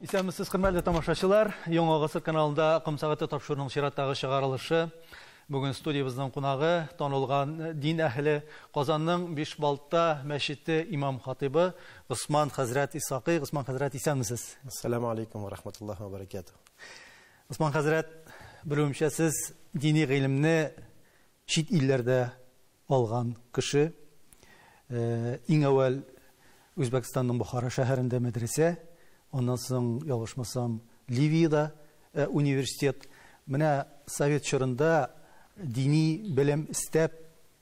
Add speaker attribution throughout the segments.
Speaker 1: Исәнмесез, хөрмәтле тамашачылар! Яңа гасыр каналында Ком сәгате тапшыруының чираттагы чыгарылышы. Бүген студиябезнең кунагы, танылган дин әһеле, Казанның Бишбалта мәчете имам-хатыйбы Госман хәзрәт Исакый. Госман хәзрәт, исәнмесез!
Speaker 2: Ассаламу алейкум ва рахматуллахи ва баракатух.
Speaker 1: Госман хәзрәт, белүемчә, сез дини гыйлемне чит илләрдә алган кеше. Иң әүвәл Үзбәкстанның Бохара шәһәрендә мәдрәсә, аннан соң, ялгышмасам, Ливиядә университет. Менә совет чорында дини белем эстәп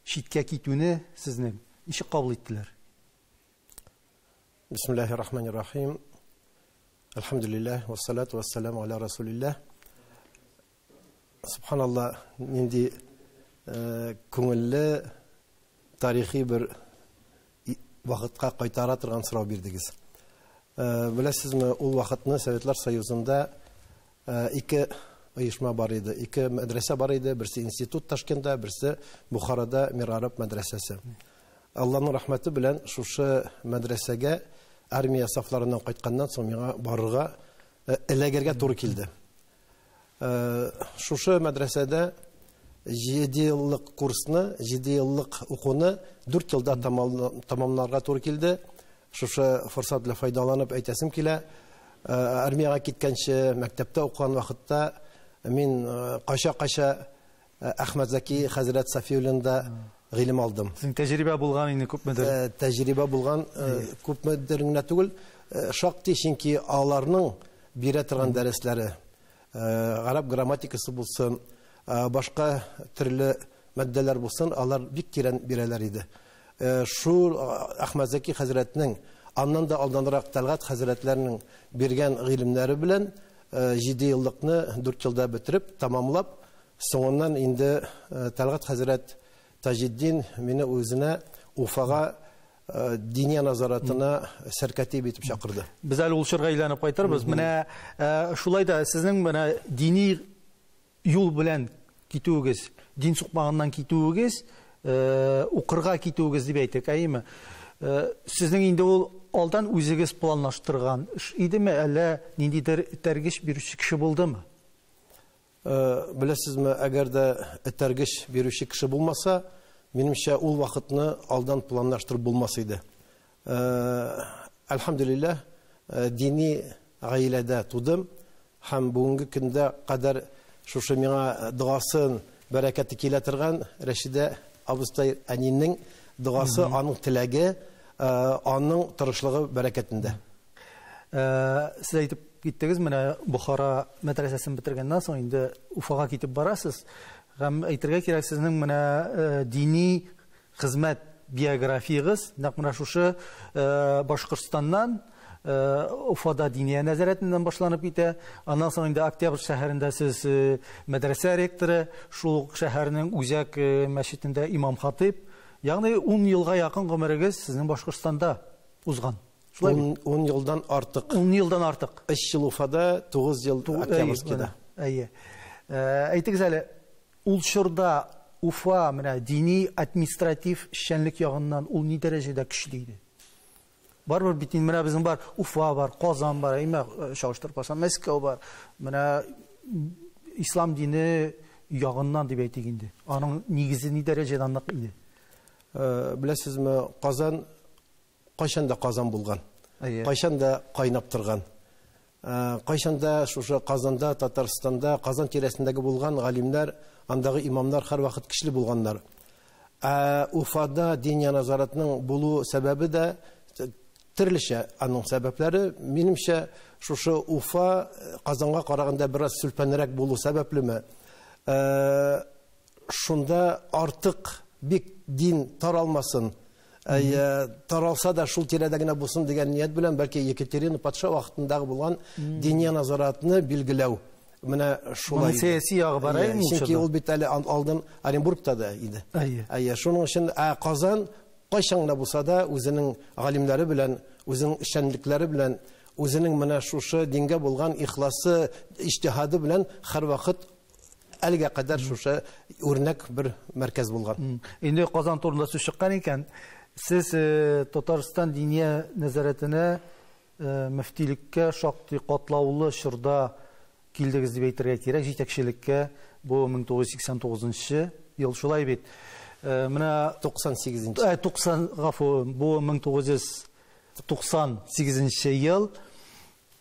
Speaker 1: читкә китүне сезнең ничек кабул иттеләр?
Speaker 2: Бисмиллахи рахмани рахим. Әлхәмдүлилләһ, вассалату вассаламу аля расулилләһ. Субханалла, нинди күңелле тарихи бер вакытка кайтара торган сорау бирдегез. Беләсезме, ул вакытны Советлар Союзында ике оешма бар иде, ике мәдрәсә бар иде, берсе институт Ташкентта, берсе Бухарада Мирараб мәдрәсәсе. Алланың рәхмәте белән шушы мәдрәсәгә армия сафларыннан кайтканнан соң миңа барырга, эләгергә туры килде. Шушы мәдрәсәдә 7 еллык курсны, 7 еллык укуны 4 елда тамамларга туры килде. Шушы форсат белән файдаланып әйтәсем килә. Армиягә киткәнче, мәктәптә укыган вакытта мин кача-кача Әхмәт Зәки хәзрәт Сафиуллинда гыйлем алдым.
Speaker 1: Сезнең тәҗрибә булган инде күпмедер?
Speaker 2: Тәҗрибә булган, күпмедер генә түгел, шактый, чөнки аларның бирә торган дәресләре, гарәп грамматикасы булсын, башка төрле матдәләр булсын, алар бик тирән бирәләр иде. Шул Әхмәт Зәки хәзрәтнең, аннан да алданрак Тәлгать хәзрәтләрнең биргән гыйлемнәре белән 7 еллыкны 4 елда бетереп, тамамлап, соңыннан инде Тәлгать хәзрәт Таҗетдин мине үзенә Уфага Диния назаратына сәркәтип итеп чакырды.
Speaker 1: Без әле ул чорга әйләнеп кайтырбыз. Менә шулай да сезнең менә дини юл белән китүегез, дин сукмагыннан китүегез, укырга китүегез дип әйтик, әйеме? Сезнең инде ул алдан үзегез планлаштырган эш идеме, әллә ниндидер этәргеч бирүче кеше булдымы?
Speaker 2: Беләсезме, әгәр дә этәргеч бирүче кеше булмаса, минемчә, ул вакытны алдан планлаштырып булмас иде. Әлхәмдүлилләһ, дини гаиләдә тудым һәм бүгенге көндә кадәр шушы миңа догасын, бәрәкәте килә торган Рәшидә абыстай әнинең догасы, аның теләге, аның тырышлыгы бәрәкәтендә.
Speaker 1: Сез әйтеп киттегез, менә Бохара мәдрәсәсен бетергәннән соң инде Уфага китеп барасыз. Һәм әйтергә кирәк, сезнең менә дини хезмәт биографиягез нәкъ менә шушы Башкортстаннан Уфада диния нәзарәтеннән башланып китә. Аннан соң инде Октябрь шәһәрендә сез мәдрәсә ректоры, шул ук шәһәрнең үзәк мәчетендә имам-хатыйб. Ягъни 10 елга якын гомерегез сезнең Башкортстанда узган. Шулай бит?
Speaker 2: 10 елдан артык.
Speaker 1: 10 елдан артык.
Speaker 2: 3 ел Уфада, 9 ел Октябрьскийда.
Speaker 1: Әйе. Әйтегез әле, ул чорда Уфа менә дини административ эшчәнлек ягыннан ул ни дәрәҗәдә көчле иде? Барыбер бит инде менә безнең бар Уфа бар, Казан бар, әйме, чагыштырып карасаң, Мәскәү бар. Менә ислам дине ягыннан дип әйтик инде. Аның нигезе ни дәрәҗәдә нык иде?
Speaker 2: Беләсезме, Казан кайчан да Казан булган. Кайчан да кайнап торган. Кайчан да шушы Казанда, Татарстанда, Казан тирәсендәге булган галимнәр, андагы имамнар һәрвакыт көчле булганнар. Ә Уфада Диния назаратның булу сәбәбе дә төрлечә аның сәбәпләре. Минемчә, шушы Уфа Казанга караганда бераз сүлпәнрәк булу сәбәплеме? Шунда артык бик дин таралмасын, таралса да шул тирәдә генә булсын дигән ният белән, бәлки Екатерина патша вакытындагы булган диния назаратны билгеләү. Менә шулай.
Speaker 1: Моның сәяси ягы бар, әйеме, ул
Speaker 2: Чөнки
Speaker 1: чорда?
Speaker 2: ул бит әле алдан Оренбургта да иде.
Speaker 1: Әйе.
Speaker 2: Әйе, шуның өчен, ә Казан кайчан гына булса да үзенең галимнәре белән, үзенең эшчәнлекләре белән, үзенең менә шушы дингә булган ихласы, иҗтиһады белән һәрвакыт әлегә кадәр шушы үрнәк бер мәркәз булган.
Speaker 1: Инде Казан турында сүз чыккан икән, сез Татарстан диния нәзарәтенә мөфтилеккә шактый катлаулы чорда килдегез дип әйтергә кирәк, җитәкчелеккә бу 1989 ел шулай бит. Менә
Speaker 2: 98.
Speaker 1: 90, гафу, бу 1998 ел.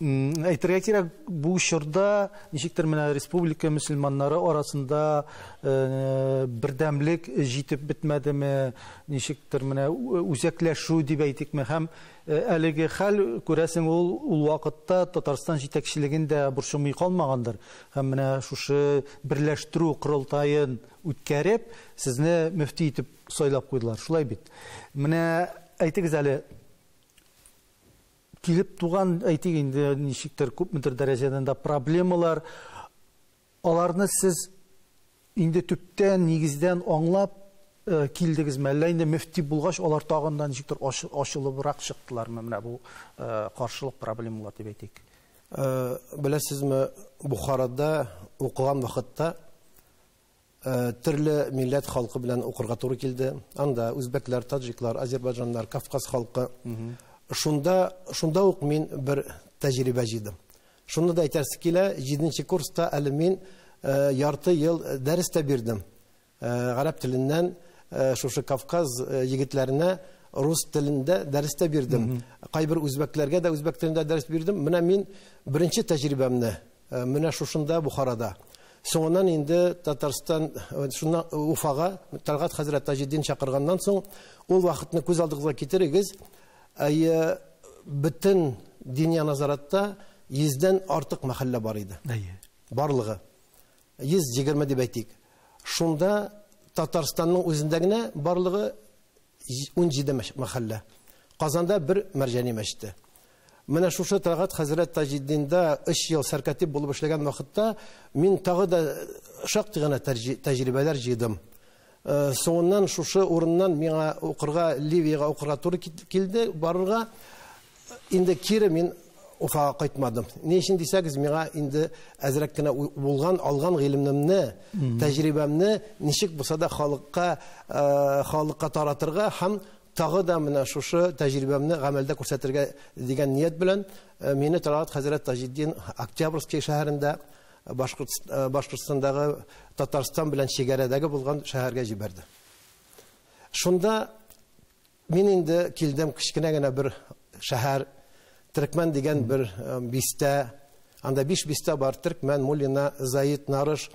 Speaker 1: Әйтергә кирәк, бу чорда ничектер менә республика мөселманнары арасында бердәмлек җитеп бетмәдеме, ничектер менә үзәкләшү дип әйтикме, һәм әлеге хәл, күрәсең, ул вакытта Татарстан җитәкчелеген дә борчымый калмагандыр. Һәм менә шушы берләштерү корылтаен үткәреп, сезне мөфти итеп сайлап куйдылар. Шулай бит. Менә әйтегез әле, килеп туган, әйтик инде, ничектер күпмедер дәрәҗәдән дә проблемалар, аларны сез инде төптән, нигездән аңлап килдегезме? Әллә инде мөфти булгач, алар тагын да ничектер ачылыбрак чыктылармы? Менә бу каршылык проблемалар дип әйтик.
Speaker 2: Беләсезме, Бухарада укыган вакытта төрле милләт халкы белән укырга туры килде. Анда үзбәкләр, таҗиклар, азербайҗаннар, Кавказ халкы. Шунда ук мин бер тәҗрибә җыйдым. Шуны да әйтәсе килә, 7 курста әле мин ярты ел дәрес тә бирдем. Гарәп теленнән шушы Кавказ егетләренә рус телендә дәрес тә бирдем. Кайбер үзбәкләргә дә үзбәк телендә дәрес бирдем. Менә мин беренче тәҗрибәмне менә шушында Бухарада. Соңыннан инде Татарстан, шуннан Уфага Талгат хәзрәт Таҗетдин чакырганнан соң, ул вакытны күз алдыгызга китерегез. Бөтен диния назаратта 100-дән артык мәхәллә бар иде. Барлыгы 120 дип әйтик. Шунда Татарстанның үзендә генә барлыгы 17 мәхәллә. Казанда бер Мәрҗани мәчете. Менә шушы Талгат хәзрәт Таҗетдиндә 3 ел сәркатип булып эшләгән вакытта мин тагы да шактый гына тәҗрибәләр җыйдым. Соңыннан шушы урыннан миңа укырга, Ливиягә укырга туры килде, барырга. Инде кире мин Уфага кайтмадым. Ни өчен дисәгез, миңа инде әзрәк кенә булган, алган гыйлемемне, тәҗрибәмне ничек булса да халыкка таратырга һәм тагы да менә шушы тәҗрибәмне гамәлдә күрсәтергә дигән ният белән мине Талгат хәзрәт Таҗетдин Октябрьский шәһәрендә, Башкортстандагы Татарстан белән чигарәдәге булган шәһәргә җибәрде. Шунда мин инде килдем кечкенә генә бер шәһәр, Төркмән дигән бер бистә. Анда 5 бистә бар: Төркмән, Муллина, Заид, Нарыш,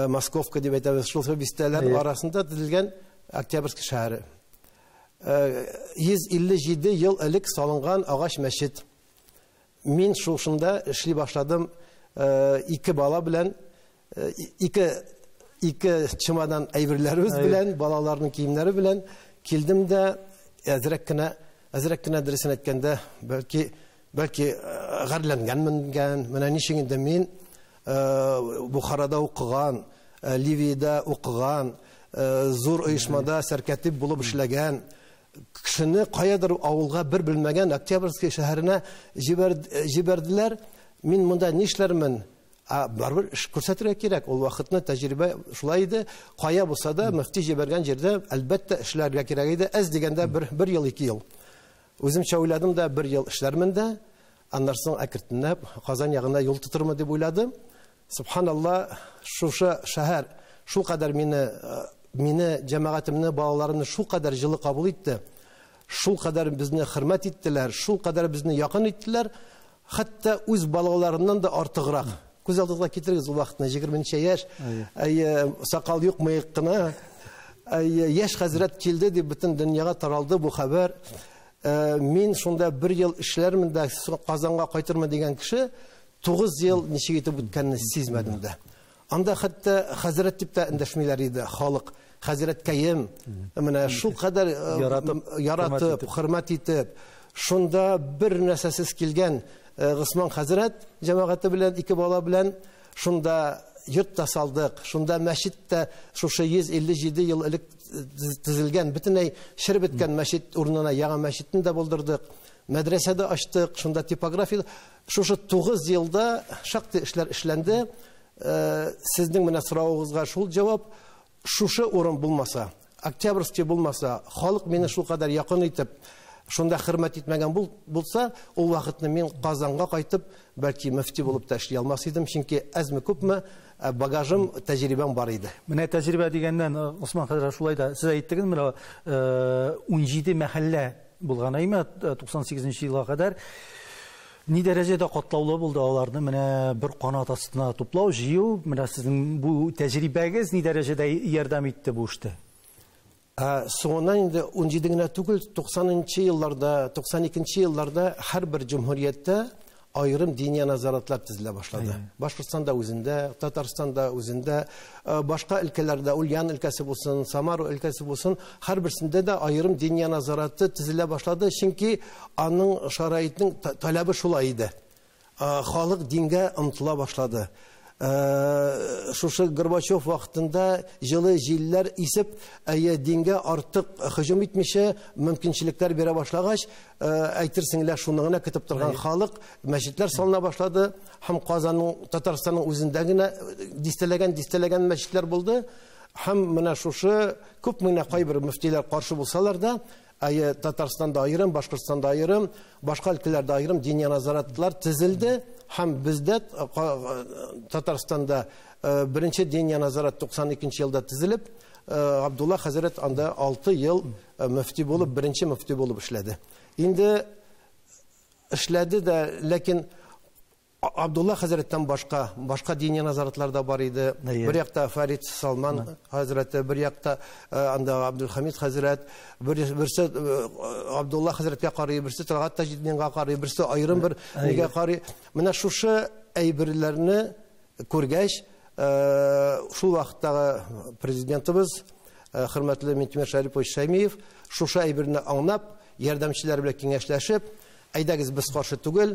Speaker 2: Московка дип әйтәбез. Шул бистәләр арасында төзелгән Октябрьский шәһәре. 157 ел элек салынган агач мәчет. Мин шушында эшли башладым. 2 бала белән, ике чемодан әйберләребез белән, балаларның киемнәре белән килдем дә, әзрәк кенә дөресен әйткәндә, бәлки гарьләнгәнмен, менә ничек инде мин Бухарада укыган, Ливиядә укыган, зур оешмада сәркатип булып эшләгән кешене каядыр авылга бер белмәгән Октябрьский шәһәренә җибәрделәр. Мин монда нишләрмен? Барыбер эш күрсәтергә кирәк. Ул вакытны тәҗрибә шулай иде. Кая булса да мөфти җибәргән җирдә әлбәттә эшләргә кирәк иде. Әз дигәндә бер ел, 2 ел. Үземчә уйладым да, 1 ел эшләрмен дә, аннан соң әкренләп Казан ягына юл тотырмын дип уйладым. Субханалла, шушы шәһәр шул кадәр мине, җәмәгатемне, балаларымны шул кадәр җылы кабул итте. Шул кадәр безне хөрмәт иттеләр, шул кадәр безне якын иттеләр. Хәтта үз балаларымнан да артыграк. Күз алдыгызга китерегез ул вакытны, 20 яшь, сакал юк, мыек кына. Яшь хәзрәт килде дип бөтен дөньяга таралды бу хәбәр. Мин шунда 1 ел эшләрмен дә Казанга кайтырмын дигән кеше 9 ел ничек итеп үткәнен сизмәдем дә. Анда хәтта хәзрәт дип тә эндәшмиләр иде халык. Хәзрәткәем, менә шул кадәр яратып, хөрмәт итеп, шунда бер нәрсәсез килгән Госман хәзрәт җәмәгате белән, 2 бала белән шунда йорт та салдык, шунда мәчет тә шушы 157 ел элек төзелгән, бөтенләй шереп беткән мәчет урынына яңа мәчетне дә булдырдык, мәдрәсә дә ачтык, шунда типография. Шушы 9 елда шактый эшләр эшләнде. Сезнең менә соравыгызга шул җавап: шушы урын булмаса, Октябрьский булмаса, халык мине шул кадәр якын итеп, Шунда хөрмәт итмәгән булса, ул вакытны мин Казанга кайтып, бәлки мөфти булып та эшли алмас идем, чөнки әзме-күпме багажым, тәҗрибәм бар иде.
Speaker 1: Менә тәҗрибә дигәннән, Госман хәзрәт, шулай да сез әйттегез, менә 17 мәхәллә булган әйме 98 елга кадәр. Ни дәрәҗәдә катлаулы булды аларны менә бер канат астына туплау, җыю, менә сезнең бу тәҗрибәгез ни дәрәҗәдә ярдәм итте бу эштә?
Speaker 2: Соңыннан инде 17 генә түгел, 90 елларда, 92 елларда һәрбер җөмһүрияттә аерым диния назаратлар төзелә башлады. Башкортстанда үзендә, Татарстанда үзендә, башка өлкәләрдә, Ульян өлкәсе булсын, Самара өлкәсе булсын, һәрберсендә дә аерым диния назараты төзелә башлады, чөнки аның шараитның таләбе шулай иде. Халык дингә омтыла башлады. Шушы Горбачев вакытында җылы җилләр исеп, дингә артык һөҗүм итмичә мөмкинчелекләр бирә башлагач, әйтерсең лә шуны гына көтеп торган халык, мәчетләр салына башлады һәм Казанның, Татарстанның үзендә генә дистәләгән мәчетләр булды. Һәм менә шушы күп менә кайбер мөфтиләр каршы булсалар да, Татарстанда аерым, Башкортстанда аерым, башка өлкәләрдә аерым диния назаратлар төзелде һәм бездә Татарстанда беренче диния назарат 92 елда төзелеп, Абдулла хәзрәт анда 6 ел мөфти булып, беренче мөфти булып эшләде. Инде эшләде дә, ләкин Абдулла хәзрәттән башка диния назаратлар да бар иде. Бер якта Фарид Салман хәзрәте, бер якта анда Абдулхамид хәзрәт, берсе Абдулла хәзрәткә карый, берсе Талгат Таҗетдингә карый, берсе аерым бер нигә карый. Менә шушы әйберләрне күргәч, шул вакыттагы президентыбыз, хөрмәтле Минтимер Шәрипович Шәймиев, шушы әйберне аңлап, ярдәмчеләр белән киңәшләшеп, әйдәгез без каршы түгел,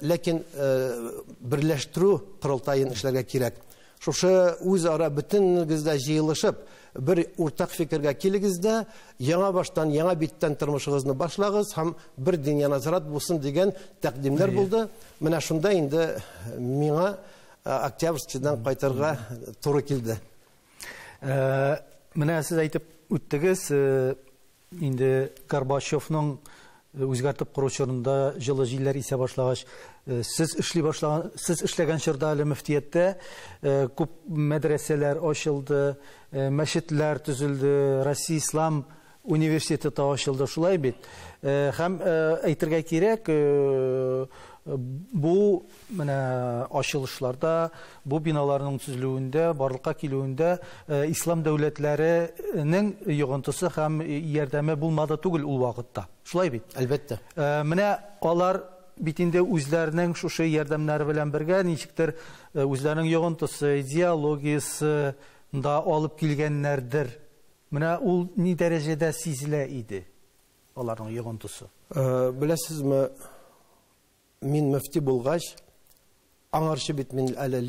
Speaker 2: ләкин берләштерү корылтаен эшләргә кирәк. Шушы үзара бөтенегез дә җыелышып, бер уртак фикергә килегез дә, яңа баштан, яңа биттән тормышыгызны башлагыз һәм бер диния назарат булсын дигән тәкъдимнәр булды. Менә шунда инде миңа Октябрьскийдан кайтырга туры килде.
Speaker 1: Менә сез әйтеп үттегез, инде Горбачевның үзгәртеп кору чорында җылы җилләр исә башлагач, сез эшли башлаган, сез эшләгән чорда әле мөфтияттә күп мәдрәсәләр ачылды, мәчетләр төзелде, Россия Ислам университеты ачылды, шулай бит. Һәм әйтергә кирәк, бу менә ачылышларда, бу биналарның төзелүендә, барлыкка килүендә ислам дәүләтләренең йогынтысы һәм ярдәме булмады түгел ул вакытта. Шулай бит?
Speaker 2: Әлбәттә.
Speaker 1: Менә алар бит инде үзләренең шушы ярдәмнәре белән бергә ничектер үзләренең йогынтысы, идеологиясе да алып килгәннәрдер. Менә ул ни дәрәҗәдә сизелә иде аларның йогынтысы?
Speaker 2: Беләсезме, мин мөфти булгач, аңарчы бит мин әле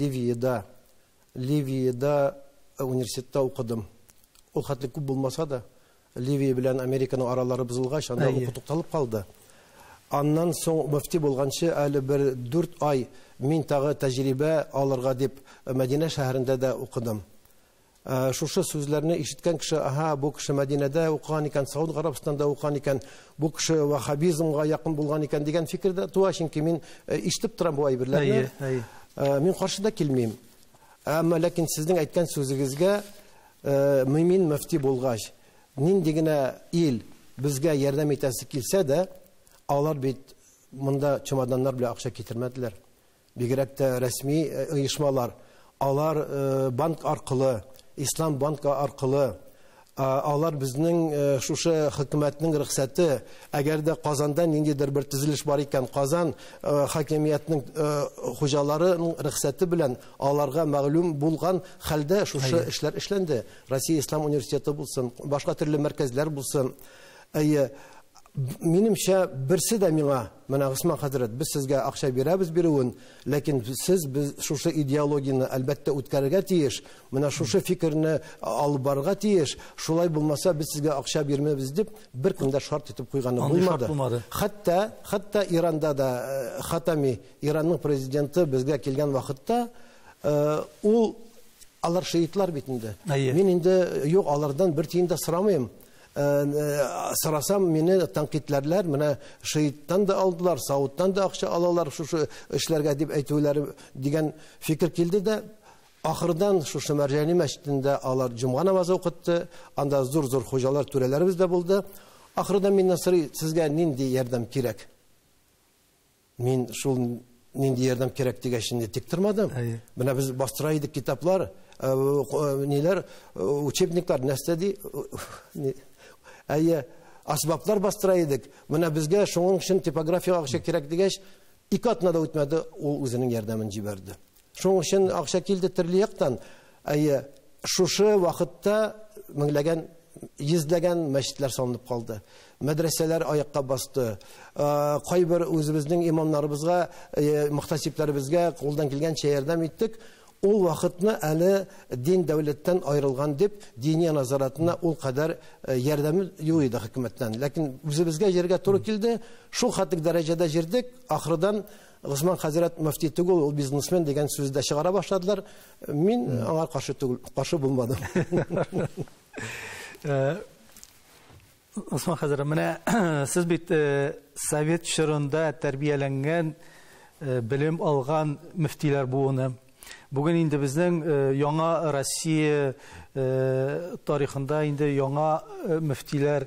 Speaker 2: Ливиядә университетта укыдым. Ул хәтле күп булмаса да, Ливия белән Американың аралары бозылгач, анда уку тукталып калды. Аннан соң мөфти булганчы әле бер 4 ай мин тагы тәҗрибә алырга дип Мәдинә шәһәрендә дә укыдым. Шушы сүзләрне ишеткән кеше, аһа, бу кеше Мәдинәдә укыган икән, Сауд Гарәбстанда укыган икән, бу кеше ваххабизмга якын булган икән дигән фикер дә туа, чөнки мин ишетеп торам бу әйберләрне. Мин каршы да килмим. Әмма ләкин сезнең әйткән сүзегезгә мин мөфти булгач, нинди генә ил безгә ярдәм итәсе килсә дә, алар бит монда чемоданнар белән акча китермәделәр. Бигрәк тә рәсми оешмалар, алар банк аркылы, Ислам банкы аркылы, алар безнең шушы хөкүмәтнең рөхсәте, әгәр дә Казанда ниндидер бер төзелеш бар икән, Казан хакимиятнең хуҗаларының рөхсәте белән аларга мәгълүм булган хәлдә шушы эшләр эшләнде. Россия Ислам университеты булсын, башка төрле мәркәзләр булсын. Әйе, минемчә берсе дә миңа, менә Госман хәзрәт, без сезгә акча бирәбез бирүен, ләкин сез без шушы идеологияне әлбәттә үткәрергә тиеш, менә шушы фикерне алып барырга тиеш, шулай булмаса без сезгә акча бирмәбез дип бер кем дә шарт итеп куйганы булмады. Хәтта Иранда да Хатами, Иранның президенты безгә килгән вакытта, ул алар шиитлар бит инде. Мин инде юк, алардан бер тиен дә сорамыйм. Сорасам, мине тәнкыйтьләрләр, менә шииттан да алдылар, Саудтан да акча алалар шушы эшләргә дип әйтүләре дигән фикер килде дә, ахырдан шушы Мәрҗани мәчетендә алар җомга намазы укытты, анда зур-зур хуҗалар, түрәләребез дә булды. Ахырдан миннән сорый, сезгә нинди ярдәм кирәк? Мин шул нинди ярдәм кирәк дигәч инде тик тормадым. Менә без бастыра идек китаплар, ниләр, учебниклар, нәрсә ди? Әйе, асбаплар бастыра идек. Менә безгә шуның өчен типографиягә акча кирәк дигәч, 2 атна да үтмәде, ул үзенең ярдәмен җибәрде. Шуның өчен акча килде төрле яктан. Әйе, шушы вакытта меңләгән, йөзләгән мәчетләр салынып калды. Мәдрәсәләр аякка басты. Кайбер үзебезнең имамнарыбызга, мөхтәсибләребезгә кулдан килгәнчә ярдәм иттек. Ул вакытны әле дин дәүләттән аерылган дип, диния назаратына ул кадәр ярдәме юк иде хөкүмәттән. Ләкин үзебезгә җиргә туры килде. Шул хәтлек дәрәҗәдә җирдек. Ахырдан Госман хәзрәт мөфти түгел, ул бизнесмен дигән сүз дә чыгара башладылар. Мин аңа каршы түгел, каршы булмадым.
Speaker 1: Госман хәзрәт, менә сез бит совет чорында тәрбияләнгән, белем алган мөфтиләр буыны. Бүген инде безнең яңа Россия тарихында инде яңа мөфтиләр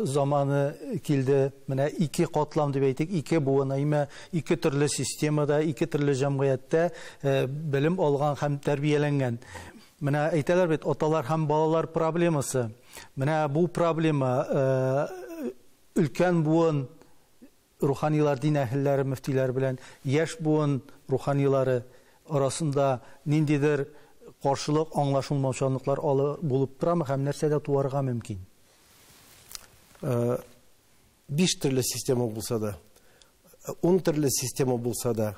Speaker 1: заманы килде. Менә ике катлам дип әйтик, ике буын, әмма ике төрле системада, ике төрле җәмгыятьтә белем алган һәм тәрбияләнгән. Менә әйтәләр бит, аталар һәм балалар проблемасы. Менә бу проблема өлкән буын руханилар, дин әһелләре, мөфтиләр белән яшь буын руханилары арасында ниндидер каршылык, аңлашылмаучанлыклар булып торамы һәм нәрсәдә туарга мөмкин?
Speaker 2: 5 төрле система булса да, 10 төрле система булса да,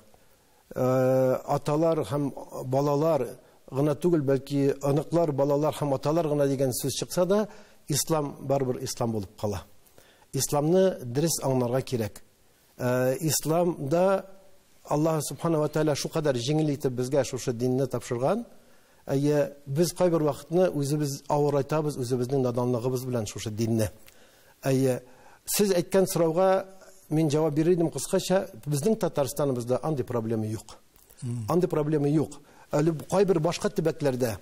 Speaker 2: аталар һәм балалар гына түгел, бәлки оныклар, балалар һәм аталар гына дигән сүз чыкса да, ислам барыбер ислам булып кала. Исламны дөрес аңларга кирәк. Исламда Аллаһ субхана ва тааля шу кадәр җиңел итеп безгә шушы динне тапшырган. Әйе, без кайбер вакытны үзебез авырайтабыз, үзебезнең наданлыгыбыз белән шушы динне. Әйе, сез әйткән сорауга мин җавап бирер идем кыскача, безнең Татарстаныбызда андый проблема юк. Андый проблема юк. Әле кайбер башка төбәкләрдә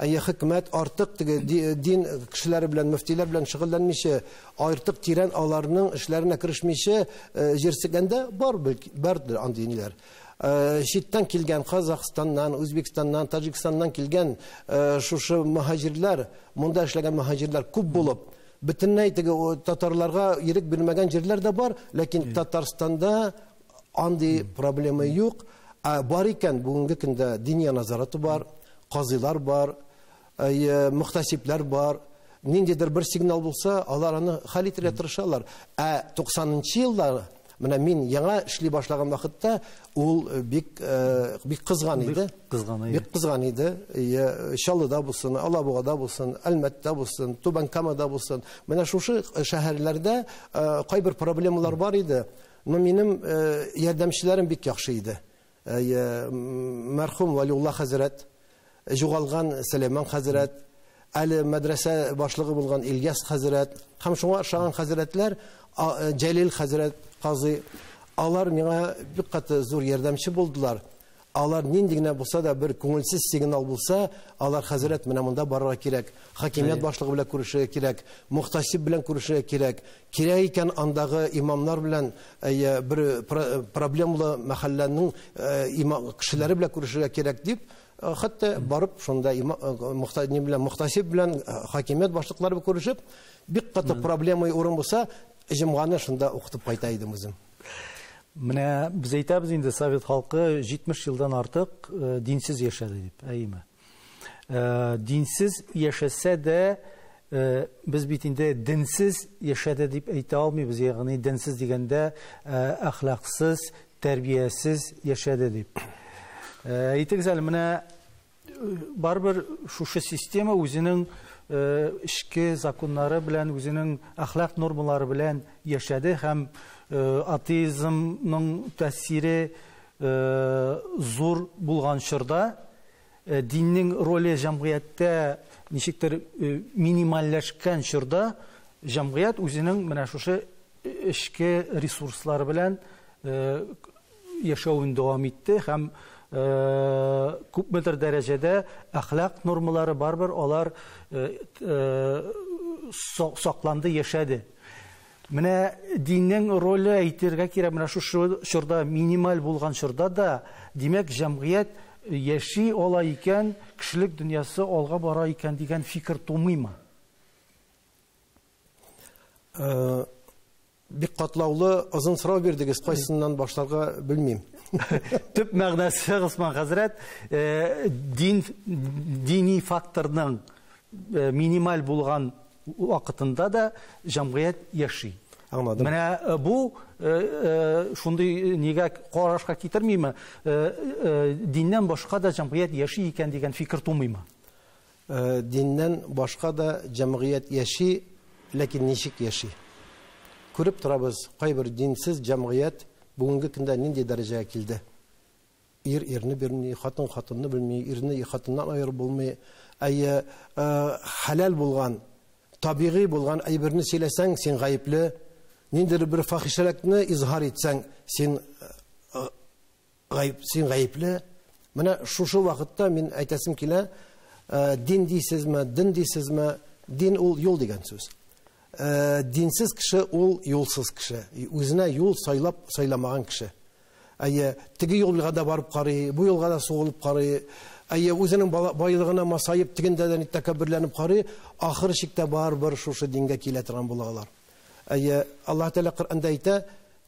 Speaker 2: әйе, хөкүмәт артык теге дин кешеләре белән, мөфтиләр белән шөгыльләнмичә, артык тирән аларның эшләренә керешмичә җирсегәндә бар, бардыр андый ниләр. Читтән килгән Казахстаннан, Үзбекстаннан, Таҗикстаннан килгән шушы мөһаҗирләр, монда эшләгән мөһаҗирләр күп булып, бөтенләй теге татарларга ирек бирмәгән җирләр дә бар, ләкин Татарстанда андый проблема юк. Бар икән, бүгенге көндә диния назараты бар, казыйлар бар, мөхтәсибләр бар. Ниндидер бер сигнал булса, алар аны хәл итәргә тырышалар. Ә 90-нчы еллар, менә мин яңа эшли башлаган вакытта, ул бик бик кызган иде. Бик кызган иде. Чаллыда булсын, Алабугада булсын, Әлмәттә булсын, Түбән Камада булсын. Менә шушы шәһәрләрдә кайбер проблемалар бар иде. Но минем ярдәмчеләрем бик яхшы иде. Мәрхүм Вәлиулла хәзрәт, югалган Сөләйман хәзрәт, әле мәдрәсә башлыгы булган Ильяс хәзрәт һәм шуңа охшаган хәзрәтләр, Җәлил хәзрәт казый, алар миңа бик каты зур ярдәмче булдылар. Алар нинди генә булса да бер күңелсез сигнал булса, алар хәзрәт менә монда барырга кирәк, хакимият башлыгы белән күрешергә кирәк, мөхтәсиб белән күрешергә кирәк. Кирәк икән андагы имамнар белән бер проблемалы мәхәлләнең кешеләре белән күрешергә кирәк дип, хәтта барып шунда мөхтәсиб белән хакимият башлыклары белән күрешеп, бик каты проблема урын булса, җомганы шунда укытып кайта идем үзем.
Speaker 1: Менә без әйтәбез инде, совет халкы 70 елдан артык динсез яшәде дип, әйеме? Динсез яшәсә дә, без бит инде динсез яшәде дип әйтә алмыйбыз, ягъни динсез дигәндә әхлаксыз, тәрбиясез яшәде дип. Әйтегез әле, менә барыбер шушы система үзенең эчке законнары белән, үзенең әхлак нормалары белән яшәде һәм атеизмның тәэсире зур булган чорда Диннең роле җәмгыятьтә ничектер минимальләшкән чорда җәмгыять үзенең менә шушы эчке ресурслары белән яшәвен дәвам итте һәм күпмедер дәрәҗәдә әхлак нормалары барыбер алар сакланды, яшәде. Менә диннең роле әйтергә кирәк, менә шушы чорда минималь булган чорда да, димәк, җәмгыять яши ала икән, кешелек дөньясы алга бара икән дигән фикер тумыймы?
Speaker 2: Бик катлаулы, озын сорау бирдегез, кайсыннан башларга белмим.
Speaker 1: Төп мәгънәсе, Госман хәзрәт, дин, дини факторның минималь булган вакытында да җәмгыять яши.
Speaker 2: Аңладым.
Speaker 1: Менә бу шундый нигә карашка китермиме? Диннән башка да җәмгыять яши икән дигән фикер тумыймы?
Speaker 2: Диннән башка да җәмгыять яши, ләкин ничек яши? Күреп торабыз, кайбер динсез җәмгыять бүгенге көндә нинди дәрәҗәгә килде? Ир ирне белми, хатын хатынны белми, ирне хатыннан аерып булмый. Әйе, хәләл булган, табигый булган әйберне сөйләсәң, син гаепле. Ниндидер бер фахишәлекне изһар итсәң, син гаеп, син гаепле. Менә шушы вакытта мин әйтәсем килә, дин дисезме, дин дисезме, дин ул юл дигән сүз. Динсез кеше ул юлсыз кеше. Үзенә юл сайлап сайламаган кеше. Әйе, теге юлга да барып карый, бу юлга да сугылып карый. Әйе, үзенең байлыгына масаеп, тегендә дә тәкәбберләнеп карый, ахыр чиктә барыбер шушы дингә килә торган булалар. Әйе, Аллаһ Тәгалә Коръәндә әйтә,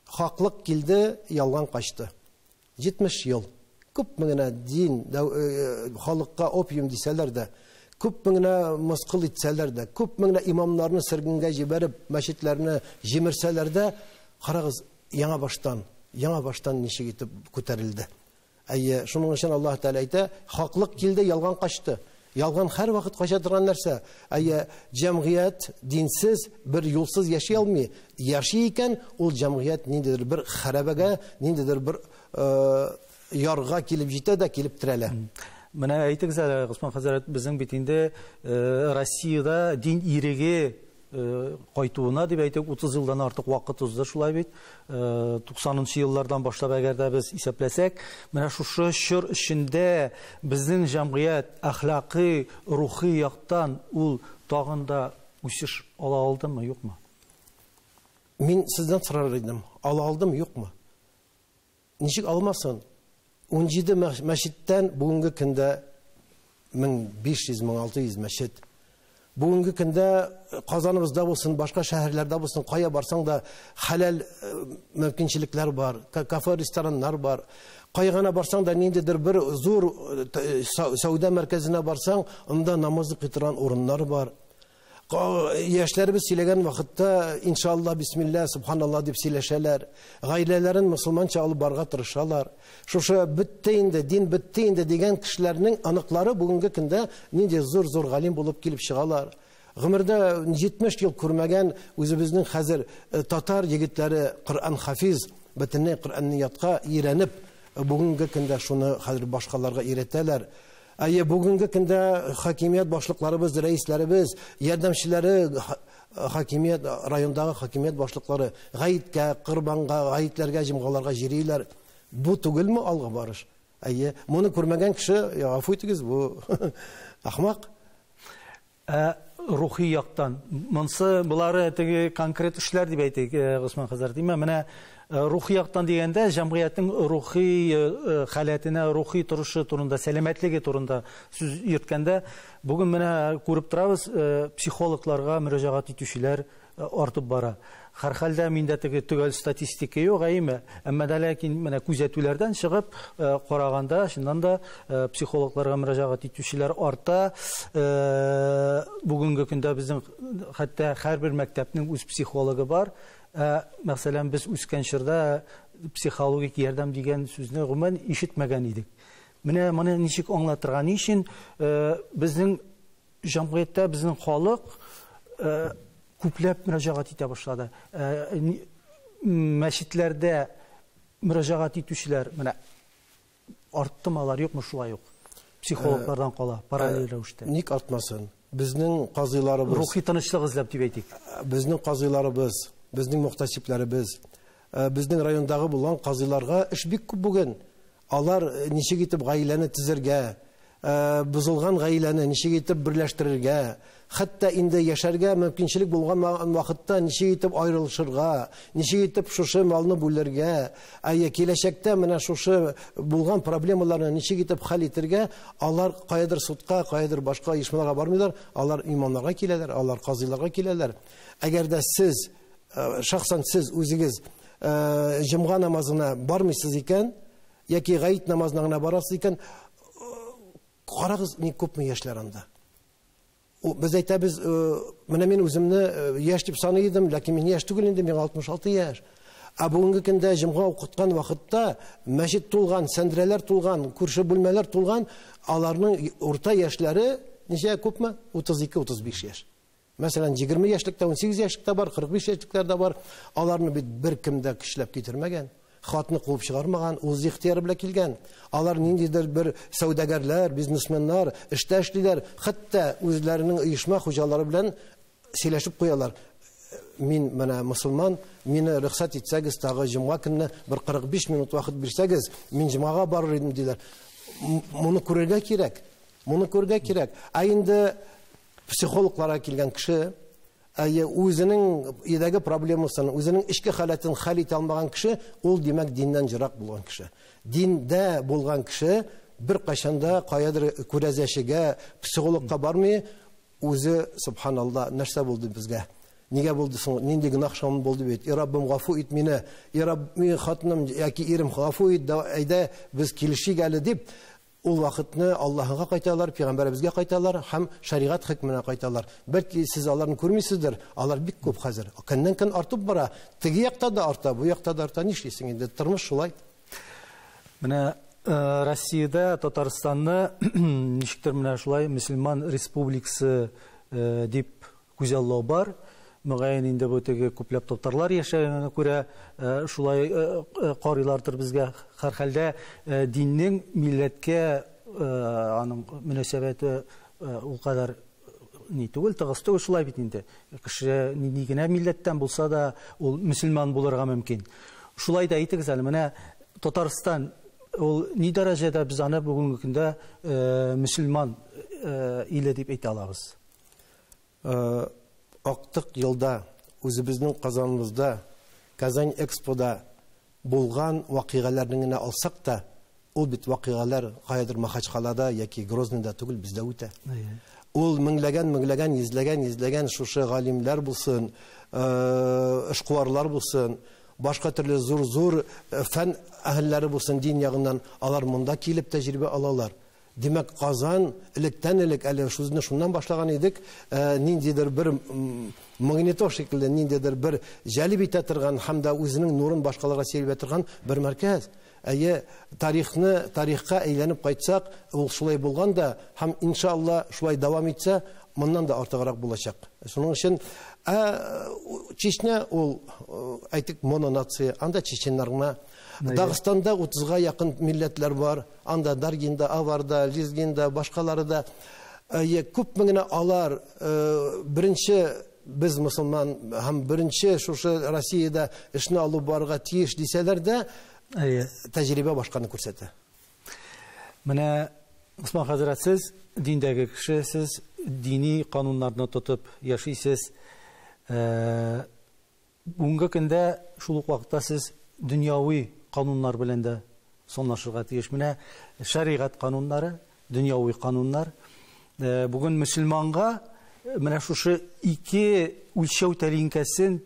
Speaker 2: хаклык килде, ялган качты. 70 ел. Күпме генә дин, халыкка опиум дисәләр дә, күпме генә мыскыл итсәләр дә, күпме генә имамнарны сөргенгә җибәреп, мәчетләрне җимерсәләр дә, карагыз, яңа баштан ничек итеп күтәрелде. Әйе, шуның өчен Аллаһ Тәгалә әйтә, хаклык килде, ялган качты. Ялган һәр вакыт кача торган нәрсә. Әйе, җәмгыять динсез, бер юлсыз яши алмый. Яши икән, ул җәмгыять ниндидер бер хәрабәгә, ниндидер бер ярга килеп җитә дә килеп терәлә.
Speaker 1: Менә әйтегез әле, Госман хәзрәт, безнең бит инде Россиядә дин иреге кайтуына дип әйтеп 30 елдан артык вакыт узды, шулай бит. 90нчы еллардан башлап әгәр дә без исәпләсәк, менә шушы чор эчендә безнең җәмгыять әхлакый, рухи яктан ул тагын да үсеш ала алдымы, юкмы?
Speaker 2: Мин сездән сорар идем, ала алдым, юкмы? Ничек алмасын? 17 мәчеттән бүгенге көндә 1500-1600 мәчет. Бүгенге көндә Казаныбызда булсын, башка шәһәрләрдә булсын, кая барсаң да хәләл мөмкинчелекләр бар, кафе, рестораннар бар. Кая гына барсаң да ниндидер бер зур сәүдә мәркәзенә барсаң, анда намаз укый торган урыннар бар. Яшьләребез сөйләгән вакытта иншалла, бисмилла, субханалла дип сөйләшәләр. Гаиләләрен мусульманча алып барырга тырышалар. Шушы бетте инде, дин бетте инде дигән кешеләрнең аныклары бүгенге көндә нинди зур-зур галим булып килеп чыгалар. Гомердә 70 ел күрмәгән үзебезнең хәзер татар егетләре Коръән хафиз, бөтенләй Коръәнне ятка өйрәнеп, бүгенге көндә шуны хәзер башкаларга өйрәтәләр. Әйе, бүгенге көндә хакимият башлыкларыбыз, рәисләребез, ярдәмчеләре, хакимият, райондагы хакимият башлыклары гаеткә, корбанга, гаетләргә, җомгаларга җөриләр. Бу түгелме алга барыш? Әйе, моны күрмәгән кеше, гафу итегез, бу ахмак.
Speaker 1: Рухи яктан, монсы булары теге конкрет эшләр дип әйтик, Госман хәзрәт, димә, менә рухи яктан дигәндә җәмгыятьнең рухи халәтенә, рухи торышы турында, сәламәтлеге турында сүз йөрткәндә, бүген менә күреп торабыз, психологларга мөрәҗәгать итүчеләр артып бара. Һәрхәлдә миндә теге төгәл статистика юк, әйеме? Әмма дә ләкин менә күзәтүләрдән чыгып караганда, чыннан да психологларга мөрәҗәгать итүчеләр арта. Бүгенге көндә безнең хәтта һәрбер мәктәпнең үз психологы бар. Мәсәлән, без үскән чорда психологик ярдәм дигән сүзне гомумән ишетмәгән идек. Менә моны ничек аңлатырга, ни өчен безнең җәмгыятьтә безнең халык күпләп мөрәҗәгать итә башлады. Мәчетләрдә мөрәҗәгать итүчеләр менә арттымы алар, юкмы, шулай ук? Психологлардан кала, параллель рәвештә.
Speaker 2: Ник артмасын? Безнең казыйларыбыз...
Speaker 1: Рухи тынычлык эзләп дип әйтик.
Speaker 2: Безнең казыйларыбыз, безнең мөхтәсибләребез, безнең райондагы булган казыйларга эш бик күп бүген. Алар ничек итеп гаиләне төзергә, бозылган гаиләне ничек итеп берләштерергә, хәтта инде яшәргә мөмкинчелек булган вакытта ничек итеп аерылышырга, ничек итеп шушы малны бүлергә, әйе, киләчәктә менә шушы булган проблемаларны ничек итеп хәл итергә, алар каядыр судка, каядыр башка оешмаларга бармыйлар, алар имамнарга киләләр, алар казыйларга киләләр. Әгәр дә сез, шәхсән сез үзегез җомга намазына бармыйсыз икән, яки гает намазына гына барасыз икән, карагыз, ни күпме яшьләр анда. Без әйтәбез, менә мин үземне яшь дип саный идем, ләкин мин яшь түгел инде, миңа 66 яшь. Ә бүгенге көндә җомга укыткан вакытта мәчет тулган, сәндрәләр тулган, күрше бүлмәләр тулган, аларның урта яшьләре ничә, күпме? 32-35 яшь. Мәсәлән, 20 яшьлектә, 18 яшьлектә бар, 45 яшьлекләр дә бар. Аларны бит беркем дә көчләп китермәгән. Хатны куып чыгармаган, үз ихтыяры белән килгән. Алар ниндидер бер сәүдәгәрләр, бизнесменнар, эштә эшлиләр, хәтта үзләренең оешма хуҗалары белән сөйләшеп куялар. Мин менә мусульман, мине рөхсәт итсәгез, тагы җомга көнне бер 45 минут вакыт бирсәгез, мин җомгага барыр идем диләр. Моны күрергә кирәк. Моны күрергә кирәк. Ә инде психологларга килгән кеше, әйе, үзенең өйдәге проблемасын, үзенең эчке халәтен хәл итә алмаган кеше, ул димәк диннән ерак булган кеше. Диндә булган кеше бер кайчан да каядыр күрәзәчегә, психологка бармый, үзе субханалла, нәрсә булды безгә? Нигә булды соң? Нинди гөнаһ шамын булды бит? И Раббым, гафу ит мине. И Рабб, мин хатыным яки ирем, гафу ит, әйдә без килешик әле дип, ул вакытны Аллаһыга кайталар, пәйгамбәребезгә кайталар һәм шәригать хөкеменә кайталар. Бәлки сез аларны күрмисездер, алар бик күп хәзер. Көннән-көн артып бара. Теге якта да арта, бу якта да арта. Нишлисең инде? Тормыш шулай.
Speaker 1: Менә Россиядә Татарстанны ничектер менә шулай мөселман республикасы дип күзаллау бар. Мөгаен инде бу теге күпләп татарлар яшәгәнгә күрә шулай карыйлардыр безгә. Һәрхәлдә диннең милләткә аның мөнәсәбәте ул кадәр ни түгел, тыгыз түгел, шулай бит инде. Кеше нинди генә милләттән булса да ул мөселман булырга мөмкин. Шулай да әйтегез әле, менә Татарстан ул ни дәрәҗәдә без аны бүгенге көндә мөселман иле дип әйтә алабыз?
Speaker 2: Актык елда үзебезнең Казаныбызда, Казань Экспода булган вакыйгаларны генә алсак та, ул бит вакыйгалар каядыр Махачкалада яки Грозныйда түгел, бездә үтә. Ул меңләгән, меңләгән, йөзләгән, йөзләгән шушы галимләр булсын, эшкуарлар булсын, башка төрле зур-зур фән әһелләре булсын дин ягыннан, алар монда килеп тәҗрибә алалар. Димәк, Казан электән элек, әле шуны шуннан башлаган идек, ниндидер бер магнитофон шикелле, ниндидер бер җәлеп итә торган һәм дә үзенең нурын башкаларга сибә торган бер мәркәз. Әйе, тарихны тарихка әйләнеп кайтсак, ул шулай булган да һәм иншалла шулай дәвам итсә, моннан да артыграк булачак. Шуның өчен, Чечня ул, әйтик, мононация, анда чеченнар гына. Дагыстанда 30-га якын милләтләр бар, анда Даргинда, Аварда, Лезгинда, башкалары да. Күпме генә алар, беренче без мусульман һәм беренче шушы Россиядә эшне алып барырга тиеш дисәләр дә, тәҗрибә башканы күрсәтә.
Speaker 1: Менә Усман хәзрәт, сез диндәге кеше, сез дини кануннарны тотып яшисез. Бүгенге көндә шул ук вакытта сез дөньяви кануннар белән дә санлашырга тиеш. Менә шәригать кануннары, дөньяви кануннар. Бүген мөселманга менә шушы ике үлчәү тәлинкәсен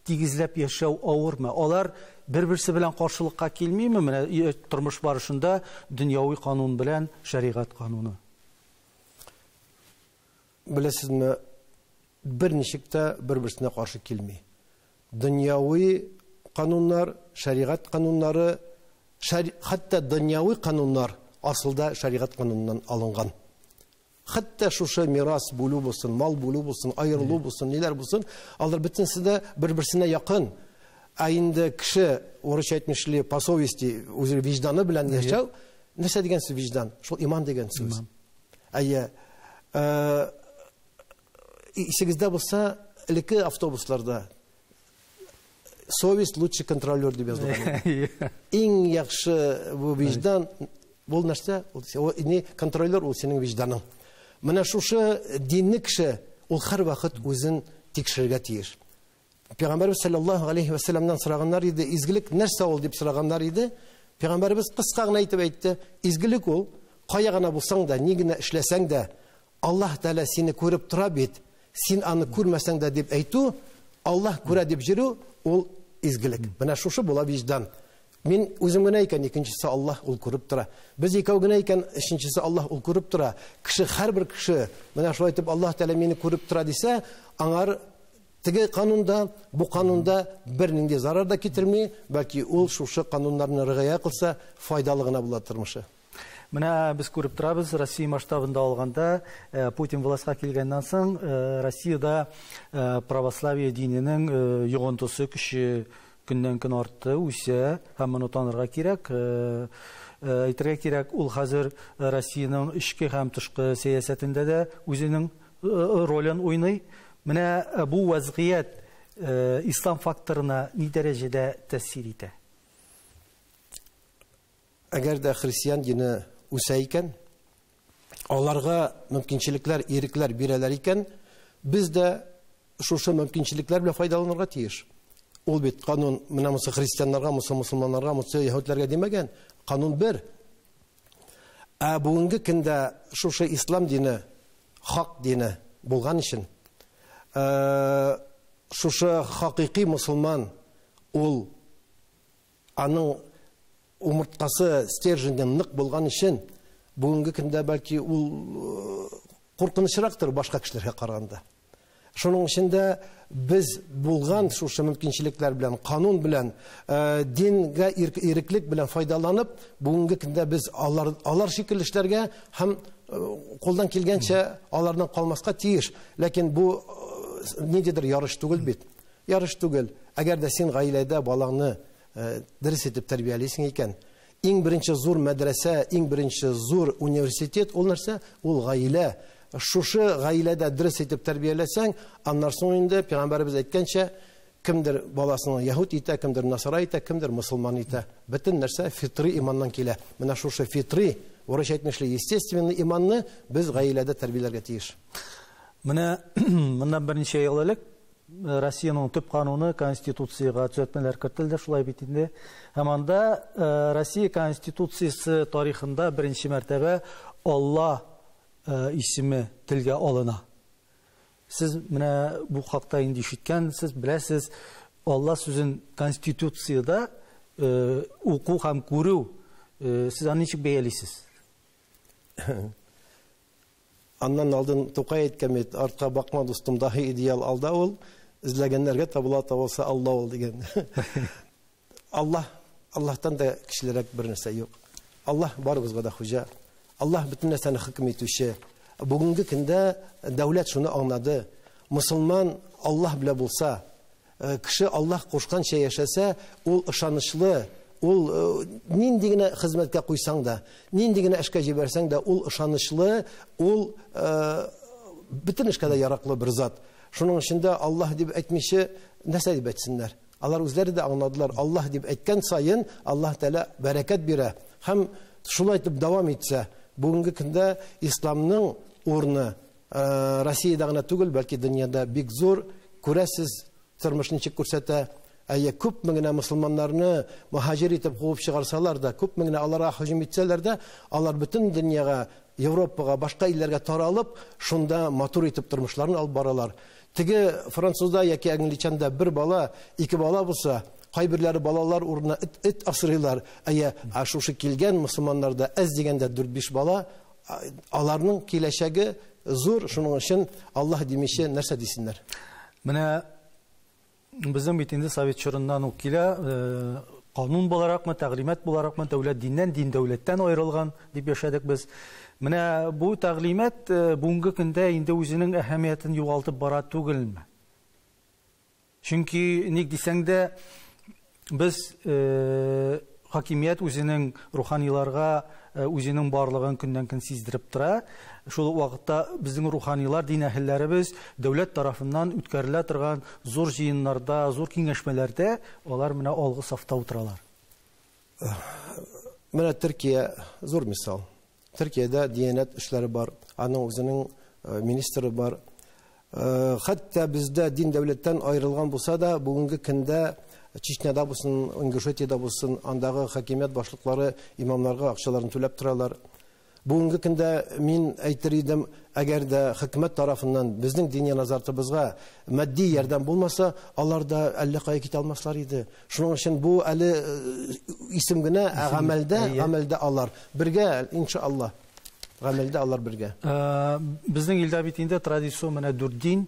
Speaker 1: тигезләп яшәү авырмы? Алар бер-берсе белән каршылыкка килмиме? Менә тормыш барышында дөньяви канун белән шәригать кануны.
Speaker 2: Беләсезме, берничек тә бер-берсенә каршы килми. Дөньяви кануннар, шәригать кануннары, хәтта дөньяви кануннар асылда шәригать кануныннан алынган. Хәтта шушы мирас бүлү булсын, мал бүлү булсын, аерылу булсын, ниләр булсын, алар бөтенесе дә бер-берсенә якын. Ә инде кеше, урысча әйтмешли, по совести, үзе виҗданы белән яшәү, Нәрсә дигән сүз виҗдан? Шул иман дигән сүз. Әйе. Исегездә булса, элекке автобусларда «Совесть лучший контролер» дип язылган. Иң яхшы бу виҗдан, бу нәрсә? Ул не контролер, ул синең виҗданың. Менә шушы динле кеше ул һәрвакыт үзен тикшерергә тиеш. Пәйгамбәрбез саллаллаһу алейхи ва салламнан сораганнар иде, изгелек нәрсә ул дип сораганнар иде. Пәйгамбәрбез кыска гына әйтеп әйтте, изгелек ул кая гына булсаң да, ни генә эшләсәң дә, Аллаһ Тәгалә сине күреп тора бит, син аны күрмәсәң дә дип әйтү, Аллаһ күрә дип йөрү, ул изгелек. Менә шушы була виҗдан. Мин үзем генә икән, икенчесе Аллаһ, ул күреп тора. Без икәү генә икән, өченчесе Аллаһ, ул күреп тора. Кеше, һәрбер кеше, менә шулай итеп Аллаһ Тәгалә мине күреп тора дисә, аңар теге канунда, бу канунда бернинди зарар да китерми, бәлки ул шушы кануннарны ригая кылса, файдалы гына була тормышы.
Speaker 1: Менә без күреп торабыз, Россия масштабында алганда, Путин властька килгәннән соң, Россиядә православие диненең йогынтысы, көче көннән-көн артты, үсә, һәм моны танырга кирәк. Әйтергә кирәк, ул хәзер Россиянең эчке һәм тышкы сәясәтендә дә үзенең ролен уйный. Менә бу вазгыять ислам факторына ни дәрәҗәдә тәэсир итә?
Speaker 2: Әгәр дә христиан дине үсә икән, аларга мөмкинчелекләр, ирекләр бирәләр икән, без дә шушы мөмкинчелекләр белән файдаланырга тиеш. Ул бит канун менә монысы христианнарга, монысы мусульманнарга, монысы яһүдләргә димәгән. Канун бер. Ә бүгенге көндә шушы ислам дине, хак дине булган өчен, шушы хакыйкый мусульман ул аның умырткасы стерженьдән нык булган өчен, бүгенге көндә бәлки ул куркынычрактыр башка кешеләргә караганда. Шуның өчен дә без булган шушы мөмкинчелекләр белән, канун белән, дингә иреклек белән файдаланып, бүгенге көндә без алар шикелле эшләргә һәм кулдан килгәнчә алардан калмаска тиеш. Ләкин бу ниндидер ярыш түгел бит. Ярыш түгел. Әгәр дә син гаиләдә балаңны дөрес итеп тәрбиялисең икән, иң беренче зур мәдрәсә, иң беренче зур университет ул нәрсә? Ул гаилә. Шушы гаиләдә дөрес итеп тәрбияләсәң, аннан соң инде пәйгамбәребез әйткәнчә, кемдер баласын яһүд итә, кемдер насара итә, кемдер мусульман итә. Бөтен нәрсә фитри иманнан килә. Менә шушы фитри, урысча әйтмешли, естественный иманны без гаиләдә тәрбияләргә тиеш.
Speaker 1: Менә моннан берничә ел элек Россиянең төп кануны Конституциягә төзәтмәләр кертелде, шулай бит инде. Һәм анда Россия Конституциясе тарихында беренче мәртәбә Алла исеме телгә алына. Сез менә бу хакта инде ишеткәнсез, беләсез, Алла сүзен Конституциядә уку һәм күрү, сез аны ничек бәялисез?
Speaker 2: Аннан алдын Тукай әйткән бит, артка бакма, дустым, дахи идеал алда ул, эзләгәннәргә табыла, табылса Алла ул дигән. Аллаһ, Аллаһтан да кешелерәк бер нәрсә юк. Аллаһ барыбызга да хуҗа. Аллаһ бөтен нәрсәне хөкем итүче. Бүгенге көндә дәүләт шуны аңлады. Мусульман Аллаһ белән булса, кеше Аллаһ кушканча яшәсә, ул ышанычлы, ул нинди генә хезмәткә куйсаң да, нинди генә эшкә җибәрсәң дә, ул ышанычлы, ул бөтен эшкә дә яраклы бер зат. Шуның өчен дә Аллаһ дип әйтмичә, нәрсә дип әйтсеннәр? Алар үзләре дә аңладылар. Аллаһ дип әйткән саен Аллаһ Тәгалә бәрәкәт бирә. Һәм шулай итеп дәвам итсә, бүгенге көндә исламның урыны Россиядә генә түгел, бәлки дөньяда бик зур. Күрәсез, тормыш ничек күрсәтә. Әйе, күпме генә мусульманнарны мөһаҗир итеп куып чыгарсалар да, күпме генә аларга һөҗүм итсәләр дә, алар бөтен дөньяга, Европага, башка илләргә таралып, шунда матур итеп тормышларын алып баралар. Теге французда яки англичанда бер бала, ике бала булса, кайберләре балалар урынына эт асрыйлар. Әйе, ә шушы килгән мусульманнарда әз дигәндә дүрт-биш бала, аларның киләчәге зур, шуның өчен Аллаһ димичә нәрсә дисеннәр?
Speaker 1: Менә безнең бит инде совет чорыннан ук килә, канун буларакмы, тәгълимат буларакмы, дәүләт диннән, дин дәүләттән аерылган дип яшәдек без. Менә бу тәгълимат бүгенге көндә инде үзенең әһәмиятен югалтып бара түгелме? Чөнки ник дисәң дә, без хакимият үзенең руханиларга үзенең барлыгын көннән-көн сиздереп тора. Шул ук вакытта безнең руханилар, дин әһелләребез дәүләт тарафыннан үткәрелә торган зур җыеннарда, зур киңәшмәләрдә алар менә алгы сафта утыралар.
Speaker 2: Менә Төркия зур мисал. Төркиядә диянәт эшләре бар, аның үзенең министры бар. Хәтта бездә дин дәүләттән аерылган булса да, бүгенге көндә Чечняда булсын, Ингушетиядә булсын, андагы хакимият башлыклары имамнарга акчаларын түләп торалар. Бүгенге көндә мин әйтер идем, әгәр дә хөкүмәт тарафыннан безнең дини назартыбызга матди ярдәм булмаса, алар да әллә кая китә алмаслар иде. Шуның өчен бу әле исем генә, ә гамәлдә алар бергә, иншалла. Гамәлдә алар бергә.
Speaker 1: Безнең илдә бит инде традицион менә дүрт дин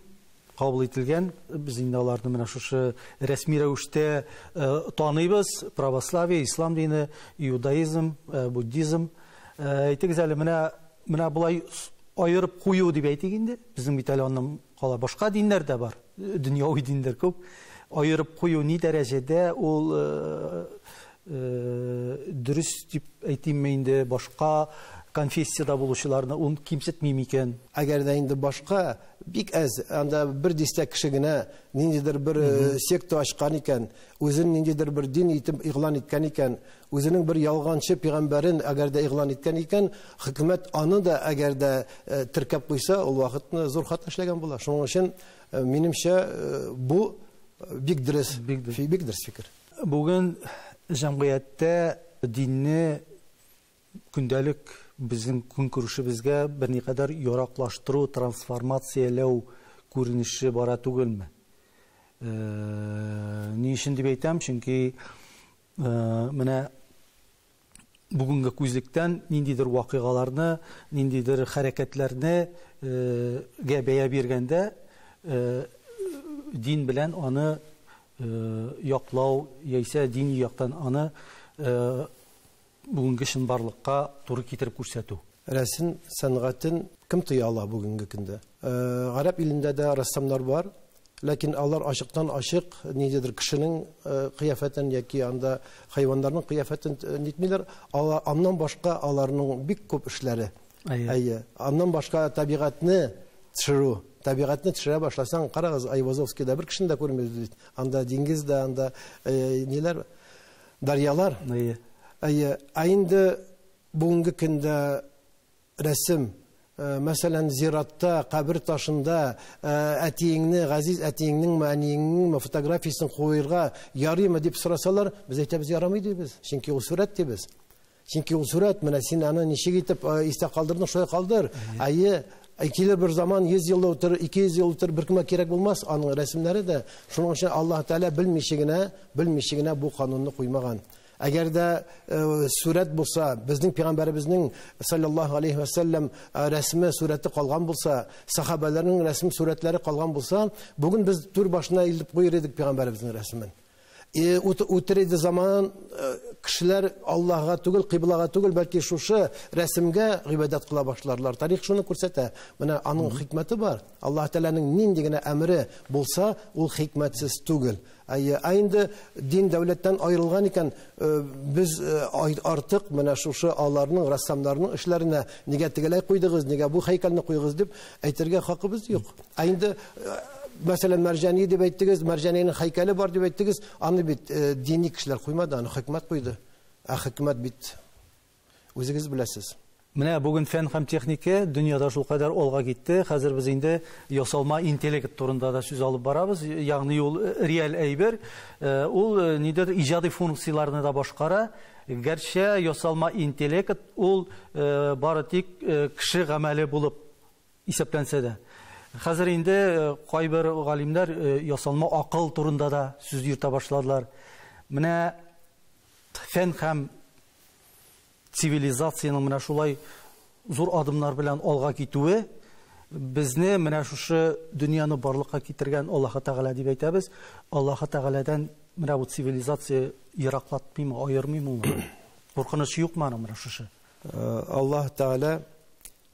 Speaker 1: кабул ителгән. Без инде аларны менә шушы рәсми рәвештә таныйбыз. Православие, ислам дине, иудаизм, буддизм. Әйтегез әле, менә болай аерып кую дип әйтик инде. Безнең бит әле аннан кала башка диннәр дә бар. Дөньяви диннәр күп. Аерып кую ни дәрәҗәдә ул дөрес дип әйтимме инде, башка конфессияда булучыларны ул кимсетми микән?
Speaker 2: Әгәр дә инде башка бик әз, анда бер дистә кеше генә ниндидер бер секта ачкан икән, үзен ниндидер бер дин итеп игълан иткән икән, үзенең бер ялганчы пәйгамбәрен әгәр дә игълан иткән икән, хөкүмәт аны да әгәр дә теркәп куйса, ул вакытны зур хата эшләгән була. Шуның өчен минемчә бу бик дөрес, бик дөрес фикер.
Speaker 1: Бүген җәмгыятьтә динне көндәлек безнең көнкүрешебезгә берникадәр яраклаштыру, трансформацияләү күренеше бара түгелме? Ни өчен дип әйтәм? Чөнки менә бүгенге күзлектән ниндидер вакыйгаларны, ниндидер хәрәкәтләрне гә бәя биргәндә дин белән аны яклау яисә дини яктан аны бүгенге чынбарлыкка туры китереп күрсәтү.
Speaker 2: Рәсем сәнгатен кем тыя ала бүгенге көндә? Гарәп илендә дә рәссамнар бар, ләкин алар ачыктан ачык ниндидер кешенең кыяфәтен яки анда хайваннарның кыяфәтен нитмиләр. Алар аннан башка аларның бик күп эшләре. Әйе, аннан башка табигатьне төшерү, табигатьне төшерә башласаң, карагыз, Айвазовскийда бер кешене дә күрмибез бит. Анда диңгез дә, анда ниләр, дарьялар. Әйе, ә инде бүгенге көндә рәсем, мәсәлән, зиратта, кабер ташында әтиеңне, газиз әтиеңнеңме, әниеңнеңме фотографиясен куерга ярыймы дип сорасалар, без әйтәбез ярамый дибез. Чөнки ул сурәт дибез. Чөнки ул сурәт, менә син аны ничек итеп истә калдырдың, шулай калдыр. Әйе, килер бер заман 100 ел утыр, 200 ел утыр, бер кемгә кирәк булмас аның рәсемнәре дә. Шуның өчен Аллаһ Тәгалә белмичә генә бу канунны куймаган. Әгәр дә сурәт булса, безнең пәйгамбәребезнең саллаллаһу алейхи ва саллям рәсме сурәте калган булса, сахабаларның рәсем сурәтләре калган булса, бүген без түр башына илтеп куер идек пәйгамбәребезнең рәсемен. Үтер иде заман, кешеләр Аллаһга түгел, кыйблага түгел, бәлки шушы рәсемгә гыйбадәт кыла башларлар. Тарих шуны күрсәтә. Менә аның хикмәте бар. Аллаһ Тәгаләнең нинди генә әмере булса, ул хикмәтсез түгел. Ә инде дин дәүләттән аерылган икән, без артык менә шушы аларның, рәссамнарның эшләренә нигә тегеләй куйдыгыз, нигә бу һәйкәлне куйгыз дип әйтергә хакыбыз юк. Ә инде мәсәлән, Мәрҗани дип әйттегез, Мәрҗанинең һәйкәле бар дип әйттегез, аны бит дини кешеләр куймады, аны хөкүмәт куйды. Ә хөкүмәт бит үзегез беләсез.
Speaker 1: Менә бүген фән һәм техника дөньяда шулкадәр алга китте. Хәзер без инде ясалма интеллект турында да сүз алып барабыз. Ягъни ул реаль әйбер, ул нидер иҗади функцияләрне дә башкара. Гәрчә ясалма интеллект ул бары тик кеше гамәле булып исәпләнсә дә. Хәзер инде кайбер галимнәр ясалма акыл турында да сүз йөртә башладылар. Менә фән һәм цивилизациянең менә шулай зур адымнар белән алга китүе безне менә шушы дөньяны барлыкка китергән Аллаһ Тәгалә дип әйтәбез. Аллаһ Тәгаләдән менә бу цивилизация ераклатмыймы, аермыймы ул? Куркыныч юкмы аның менә шушы?
Speaker 2: Аллаһ Тәгалә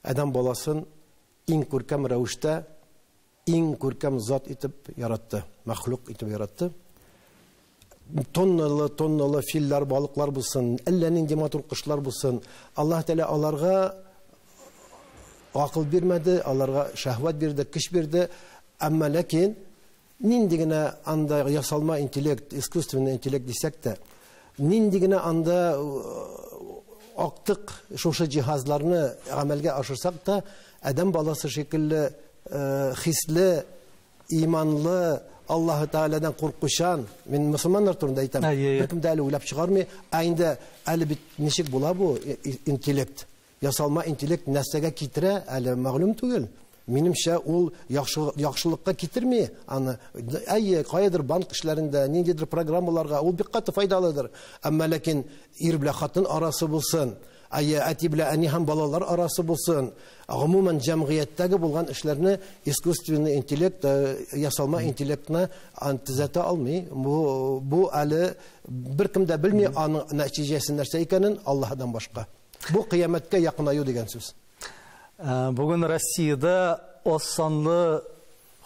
Speaker 2: адәм баласын иң күркәм рәвештә, иң күркәм зат итеп яратты, мәхлук итеп яратты. Тонналы, тонналы филлар, балыклар булсын, әллә нинди матур кошлар булсын. Аллаһ Тәгалә аларга акыл бирмәде, аларга шәһвәт бирде, көч бирде. Әмма ләкин нинди генә анда ясалма интеллект, искусственный интеллект дисәк тә, нинди генә анда актык шушы җиһазларны гамәлгә ашырсак та, адәм баласы шикелле хисле, иманлы, Аллаһы Тәгаләдән куркучан, мин мөселманнар турында әйтәм, беркем дә әле уйлап чыгармый, ә инде әле бит ничек була бу интеллект? Ясалма интеллект нәрсәгә китерә, әле мәгълүм түгел. Минемчә, ул яхшылыкка китерми аны. Әйе, каядыр банк эшләрендә, ниндидер программаларга ул бик каты файдалыдыр. Әмма ләкин ир белән хатын арасы булсын, әйе, әти белән әни һәм балалар арасы булсын, гомумән җәмгыятьтәге булган эшләрне искусственный интеллект, ясалма интеллектны төзәтә алмый. Бу әле беркем дә белми аның нәтиҗәсе нәрсә икәнен Аллаһыдан башка. Бу кыямәткә якынаю дигән сүз.
Speaker 1: Бүген Россиядә аз санлы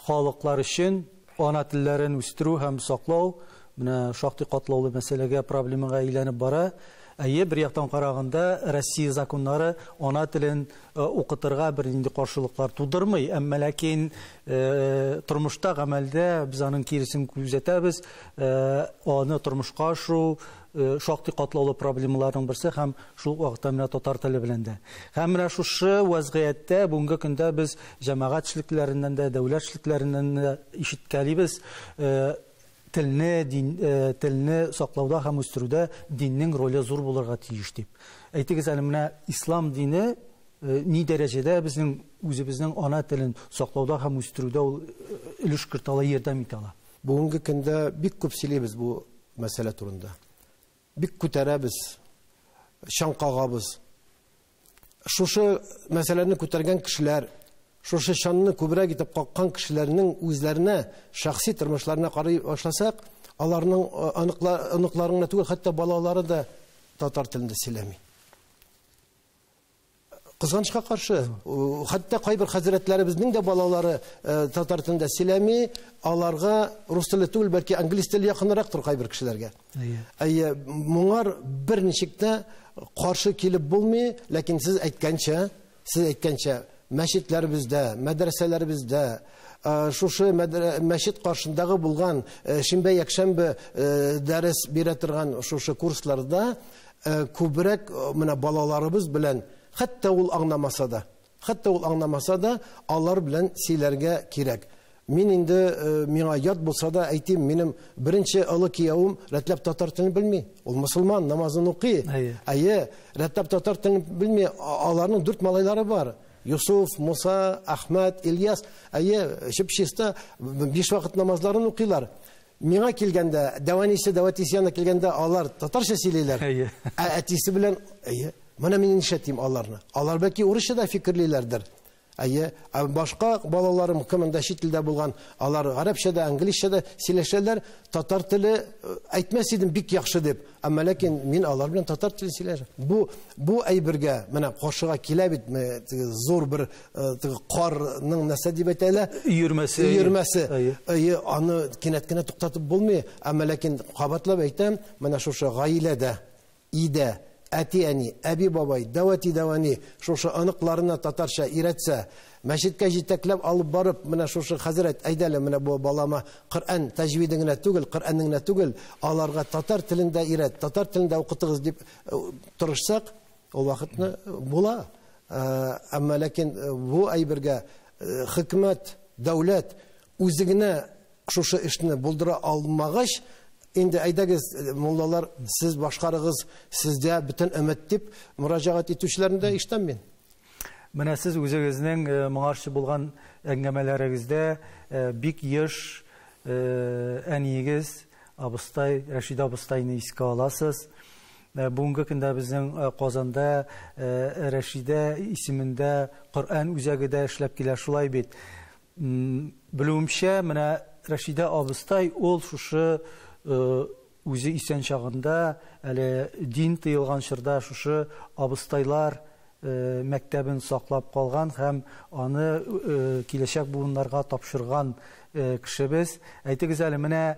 Speaker 1: халыклар өчен ана телләрен үстерү һәм саклау менә шактый катлаулы мәсьәләгә, проблемага әйләнеп бара. Әйе, бер яктан караганда Россия законнары ана телен укытырга бернинди каршылыклар тудырмый, әмма ләкин тормышта, гамәлдә без аның киресен күзәтәбез. Аны тормышка ашыру шактый катлаулы проблемаларның берсе һәм шул вакытта менә татар теле белән дә. Һәм менә шушы вазгыятьтә бүгенге көндә без җәмәгать эшлекләреннән дә, дәүләт эшлекләреннән дә ишеткәлибез, телне, дин, телне саклауда һәм үстерүдә диннең роле зур булырга тиеш дип. Әйтегез әле, менә ислам дине ни дәрәҗәдә безнең үзебезнең ана телен саклауда һәм үстерүдә ул өлеш кертә ала, ярдәм итә ала?
Speaker 2: Бүгенге көндә бик күп сөйлибез бу мәсьәлә турында. Бик күтәрәбез, чаң кагабыз. Шушы мәсьәләне күтәргән кешеләр, шушы чанны күбрәк итеп каккан кешеләрнең үзләренә, шәхси тормышларына карый башласак, аларның оныклары гына түгел, хәтта балалары да татар телендә сөйләми. Кызганычка каршы, хәтта кайбер хәзрәтләребезнең дә балалары татар телендә сөйләми, аларга рус теле түгел, бәлки англис теле якынрактыр кайбер кешеләргә. Әйе, моңар берничек тә каршы килеп булмый, ләкин сез әйткәнчә, мәчетләребездә, мәдрәсәләребездә, шушы мәчет каршындагы булган шимбә, якшәмбе дәрес бирә торган шушы курсларда күбрәк менә балаларыбыз белән, хәтта ул аңламаса да, хәтта ул аңламаса да, алар белән сөйләргә кирәк. Мин инде миңа ят булса да әйтим, минем беренче олы киявем рәтләп татар телен белми. Ул мөселман, намазын укый. Әйе, рәтләп татар телен белми. Аларның 4 малайлары бар. Юсуф, Муса, Ахмәт, Ильяс. Әйе, чип-чиста 5 вакыт намазларын укыйлар. Миңа килгәндә, дәвәнисе, дәвәтисе янына килгәндә алар татарча сөйлиләр. Ә әтисе белән, әйе, менә мин нишләтим аларны? Алар бәлки урысча да фикерлиләрдер. Әйе, ә башка балаларым кемендә чит илдә булган, алар гарәпчә дә, англисчә дә сөйләшәләр. Татар теле әйтмәс идем бик яхшы дип, әмма ләкин мин алар белән татар телен сөйләшәм. Бу әйбергә менә каршыга килә бит, теге зур бер теге карның нәрсә дип әйтәләр?
Speaker 1: Өермәсе.
Speaker 2: Өермәсе. Әйе, аны кинәт кенә туктатып булмый, әмма ләкин кабатлап әйтәм, менә шушы гаиләдә, өйдә әти-әни, әби-бабай, дәвәти-дәвәни шушы оныкларына татарча өйрәтсә, мәчеткә җитәкләп алып барып, менә шушы хәзрәт, әйдә әле менә бу балама Коръән тәҗвиден генә түгел, Коръәнне генә түгел, аларга татар телендә өйрәт, татар телендә укытыгыз дип тырышсак, ул вакытны була. Әмма ләкин бу әйбергә хөкүмәт, дәүләт үзе генә шушы эшне булдыра алмагач, инде әйдәгез, муллалар, сез башкарыгыз, сездә бөтен өмет дип мөрәҗәгать итүчеләрне дә ишетәм мин.
Speaker 1: Менә сез үзегезнең моңарчы булган әңгәмәләрегездә бик еш әниегез абыстай, Рәшидә абыстайны искә аласыз. Бүгенге көндә безнең Казанда Рәшидә исемендә Коръән үзәге дә эшләп килә, шулай бит. Белүемчә, менә Рәшидә абыстай ул шушы үзе исән чагында, әле дин тыелган чорда шушы абыстайлар мәктәбен саклап калган һәм аны киләчәк буыннарга тапшырган кешебез. Әйтегез әле, менә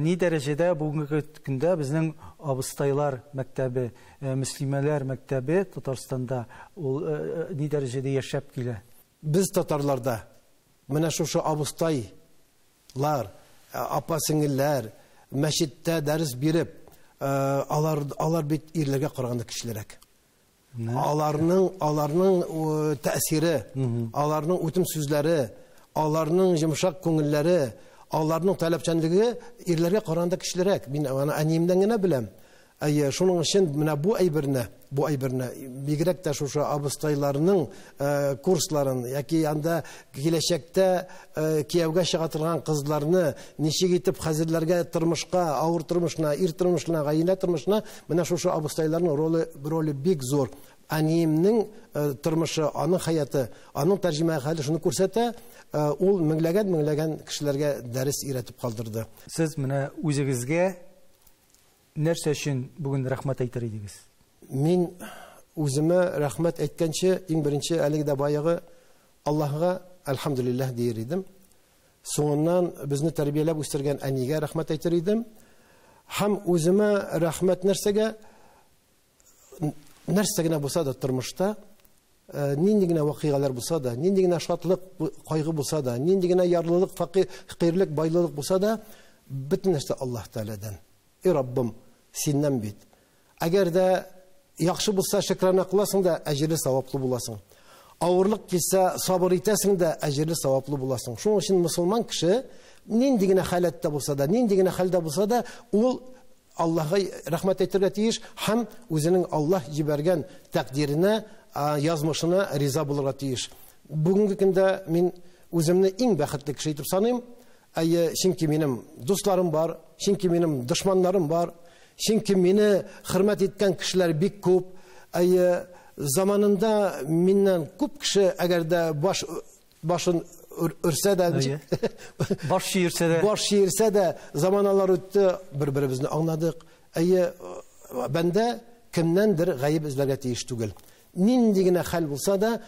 Speaker 1: ни дәрәҗәдә бүгенге көндә безнең абыстайлар мәктәбе, мөслимәләр мәктәбе Татарстанда ул ни дәрәҗәдә яшәп килә?
Speaker 2: Без татарларда менә шушы абыстайлар, апа-сеңелләр мәчеттә дәрес биреп, алар бит ирләргә караганда көчлерәк. Аларның тәэсире, аларның үтем сүзләре, аларның йомшак күңелләре, аларның таләпчәнлеге ирләргә караганда көчлерәк. Мин аны әниемнән генә беләм. Әйе, шуның өчен менә бу әйберне бигрәк тә шушы абыстайларның курсларын яки анда киләчәктә кияүгә чыга торган кызларны ничек итеп хәзерләргә тормышка, авыр тормышына, ир тормышына, гаилә тормышына, менә шушы абыстайларның роле бик зур. Әниемнең тормышы, аның хәяты, аның тәрҗемә хәле шуны күрсәтә, ул меңләгән кешеләргә дәрес өйрәтеп калдырды.
Speaker 1: Сез менә үзегезгә нәрсә өчен бүген рәхмәт әйтер идегез?
Speaker 2: Мин үземә рәхмәт әйткәнче, иң беренче әлеге дә баягы Аллаһыга әлхәмдүлилләһ дияр идем. Соңыннан безне тәрбияләп үстергән әнигә рәхмәт әйтер идем. Һәм үземә рәхмәт нәрсәгә, нәрсә генә булса да тормышта, нинди генә вакыйгалар булса да, нинди генә шатлык, кайгы булса да, нинди генә ярлылык, фәкыйрьлек, байлылык булса да, бөтен нәрсә Аллаһ Тәгаләдән. Эй Раббым, синнән бит. Әгәр дә яхшы булса, шөкрана кыласың да, әҗерле саваплы буласың. Авырлык килсә, сабыр итәсең дә, әҗерле саваплы буласың. Шуның өчен мөселман кеше нинди генә халәттә булса да, нинди генә хәлдә булса да, ул Аллаһка рәхмәт әйтергә тиеш һәм үзенең Аллаһ җибәргән тәкъдиренә, язмышына риза булырга тиеш. Бүгенге көндә мин үземне иң бәхетле кеше итеп саныйм. Әйе, чөнки минем дусларым бар, чөнки минем дошманнарым бар, чөнки мине хөрмәт иткән кешеләр бик күп. Әйе, заманында миннән күп кеше әгәр дә башын өрсә дә,
Speaker 1: баш чиерсә
Speaker 2: дә, заманалар үтте, бер-беребезне аңладык. Әйе, бәндә кемнәндер гаеп эзләргә тиеш түгел. Нинди генә хәл булса да,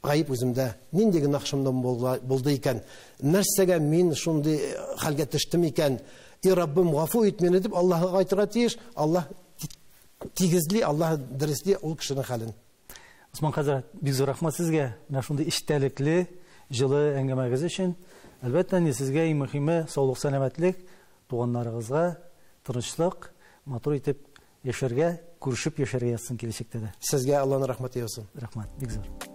Speaker 2: гаеп үземдә, нинди генә шымдым булды икән, нәрсәгә мин шундый хәлгә төштем икән, и Раббым, гафу ит мине дип Аллаһка кайтырга тиеш. Аллаһ тигезли, Аллаһ дөресли ул кешенең хәлен.
Speaker 1: Усман хәзрәт, бик зур рәхмәт сезгә менә шундый эчтәлекле, җылы әңгәмәгез өчен. Әлбәттә, инде сезгә иң мөһиме саулык, сәламәтлек, туганнарыгызга тынычлык, матур итеп яшәргә, күрешеп яшәргә язсын киләчәктә дә.
Speaker 2: Сезгә Аллаһның рәхмәте яусын.
Speaker 1: Рәхмәт, бик зур.